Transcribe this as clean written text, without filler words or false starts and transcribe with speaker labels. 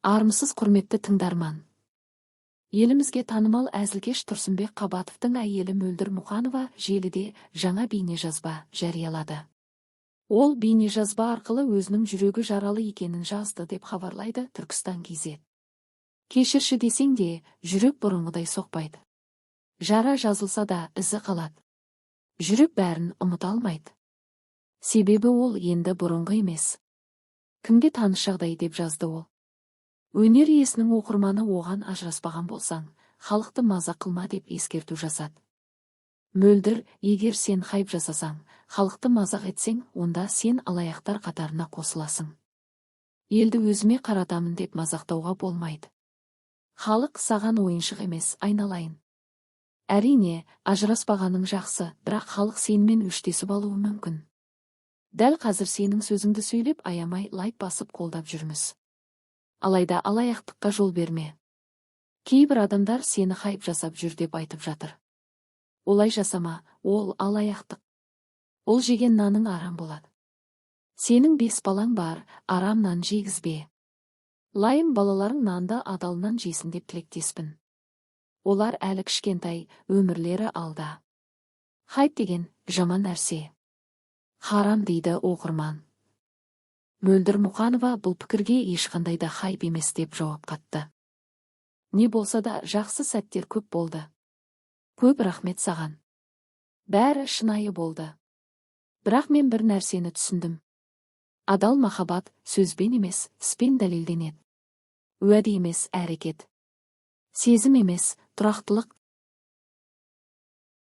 Speaker 1: Армысыз, құрметті тыңдарман! Елімізге танымал әзілкеш Тұрсынбек Қабатовтың әйелі Мөлдір Мұқанова желіде жаңа бейнежазба жариялады. Ол бейнежазба арқылы өзінің жүрегі жаралы екенін жазды, деп хабарлайды Түркістан KZ. Кешірші десең де, жүрек бұрынғыдай соқпайды. Жара жазылса да, ізі қалады. Жүрек бәрін ұмыта алмайды. Себебі ол енді бұрынғы емес. Кімге таныс жағдай, деп жазды ол. Өнер иесінің оқырманы оған ажыраспаған болсаң, халықты мазақ қылма деп ескерту жасады. Мөлдір, егер сен хайп жасасаң, халықты мазақ етсең, онда сен алаяқтар қатарына қосыласың. Елді өзіме қаратамын деп мазақтауға болмайды. Халық саған ойыншық емес, айналайын. Әрине, ажыраспағаның жақсы, бірақ халық сенімен өштесіп алуы мүмкін. Дәл қазір сенің сөзіңді сөйлеп, аямай лайк басып, қолдап жүрміз. Алайда алаяқтыққа жол берме. Кейбір адамдар сені хайп жасап жүр деп айтып жатыр. Олай жасама, ол алаяқтық. Ол жеген наның арам болады. Сенің бес балаң бар, арам нан жегізбе. Лайым, балаларың нанды адалынан жесін деп тілектеспін. Олар әлі кішкентай, өмірлері алда. Хайп деген жаман нәрсе. Харам, дейді оқырман. Мөлдір Мұқанова бұл пікірге ешқандай да хайп емес деп жауап қатты. Не болса да, жақсы сәттер көп болды. Көп рахмет саған. Бәрі шынайы болды. Бірақ мен бір нәрсені түсіндім. Адал махаббат сөзбен емес, іспен дәлелденеді. Уәде емес, әрекет. Сезім емес, тұрақтылық.